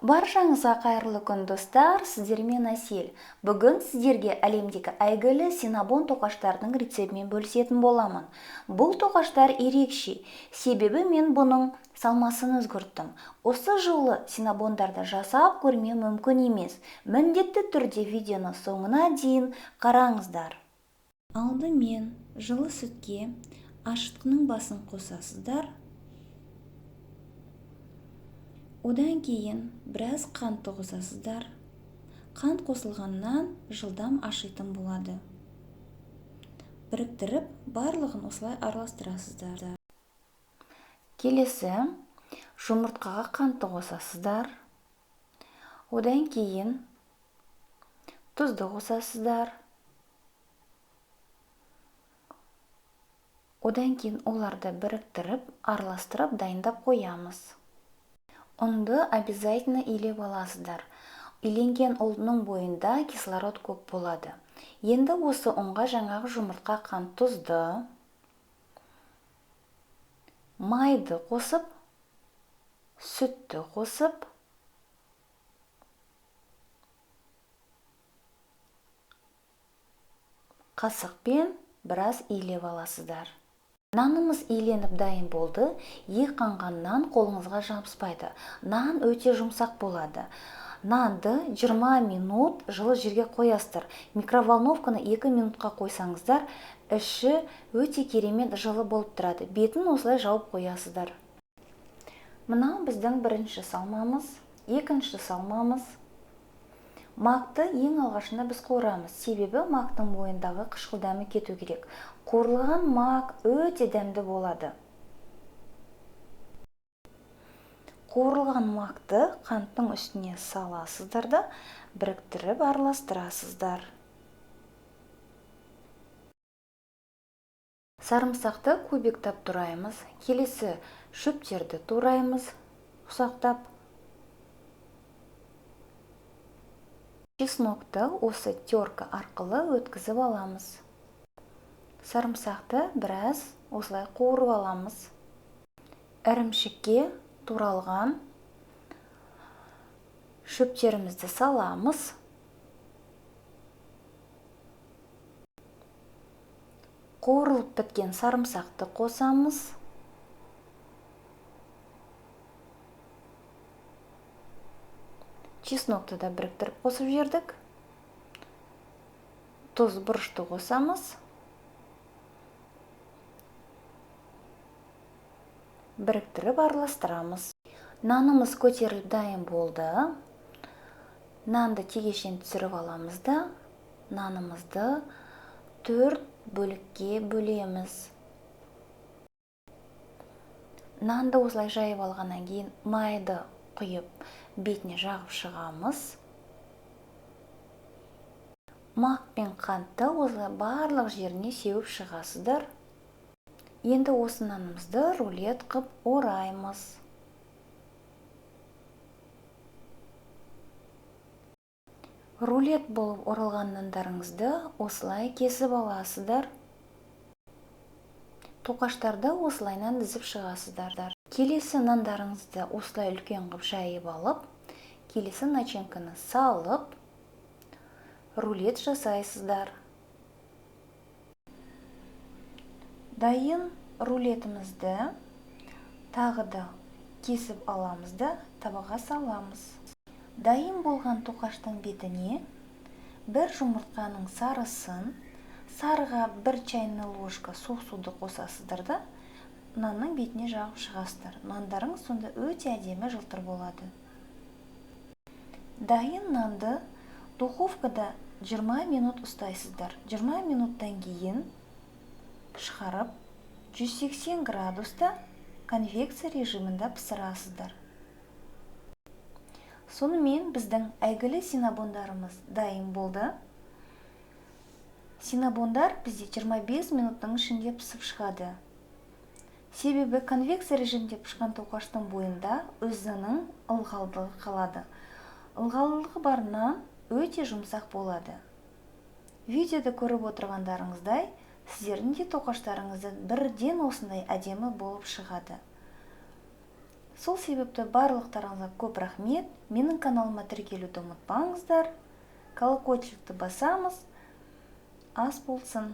Баршаңызға қайырлы күн, достар, сіздермен Әсел. Бүгін сіздерге әлемдегі әйгілі синабон тоқаштарының рецептімен бөлісетін боламын. Бұл тоқаштар ерекше, себебі мен бұның салмасын өзгерттім. Осы жолы синабондарды жасап көрмеу мүмкін емес. Міндетті түрде видеоны соңына дейін қараңыздар. Алдымен жылы сүтке ашытқының басын қосасыздар. Одан кейін біраз қантты қосасыздар. Қант қосылғаннан жылдам ашитын болады. Біріктіріп, барлығын осылай араластырасыздар. Келесі жұмыртқаға қантты қосасыздар. Одан кейін тұзды қосасыздар. Одан кейін оларды біріктіріп, араластырып дайындап қоямыз. Ұнды обязательно илеп аласыздар. Иленген ұнның бойында кислород көп болады. Енді осы ұнға жаңағы жұмыртқа, қант, тұзды, майды қосып, сүтті қосып, қасықпен біраз илеп аласыздар. Нанымыз иленіп дайын болды. Ек қанған нан қолыңызға жабыспайды. Нан өте жұмсақ болады. Нанды 20 минут жылы жерге қоясыздар. Микроволновканы 2 минутқа қойсаңыздар, іші өте керемет жылы болып тұрады. Бетін осылай жауып қоясыздар. Мынау біздің бірінші салмамыз, екінші салмамыз. Макты ең алғашында біз қуырамыз, себебі мактың бойындағы қышқыл дәмі кету керек. Қуырылған мак өте дәмді болады. Қуырылған макты қанттың үстіне саласыздар да біріктіріп араластырасыздар. Сарымсақты кубиктап тураймыз. Келесі шөптерді тураймыз ұсақтап. Чеснокты осы терка арқылы өткізіп аламыз. Сарымсақты біраз осылай қуырып аламыз. Ірімшікке туралған шөптерімізді саламыз. Қуырылып біткен сарымсақты қосамыз. Чеснокты да біріктіріп қосып жібердік. Тұз, бұрышты қосамыз. Біріктіріп араластырамыз. Нанымыз көтеріліп дайын болды. Нанды тегештен түсіріп аламыз да, нанымызды 4 бөлікке бөлеміз. Нанды осылай жайып алғаннан кейін майды құйып, бетіне жағып шығамыз. Мак пен қантты осылай барлық жеріне сеуіп шығасыздар. Енді осы нанымызды рулет қып ораймыз. Рулет болып оралған нандарыңызды осылай кесіп аласыздар. Тоқаштарды осылайынан тізіп шығасыздар. Келесі нандарыңызды осылай үлкен қып жайып алып, келесі начинканы салып, рулет жасайсыздар. Дайын рулетімізді тағы да кесіп аламыз да табаға саламыз. Дайын болған тоқаштың бетіне бір жұмыртқаның сарысын, сарыға бір чайный ложка суық суды қосасыздар да нанның бетіне жағып шығасыздар. Нандарыңыз сонда өте әдемі жылтыр болады. Дайын нанды духовкада 20 минут ұстайсыздар. 20 минуттан кейін шығарып, 180 градуста конвекция режимінде пісірасыздар. Сонымен біздің әйгілі синабондарымыз дайын болды. Синабондар бізде 25 минуттың ішінде пісіп шығады. Себебі конвекция режимде пішкен тоқаштың бойында өзінің ылғалдығы қалады. Ылғалдығы бар нан өте жұмсақ болады. Видеода көріп отырғандарыңыздай, сіздердің де тоқаштарыңызды бірден осындай әдемі болып шығады. Сол себепті барлықтарыңызға көп рахмет. Менің каналыма тіркелуді ұмытпаңыздар. Колокольчикті басамыз. Ас болсын.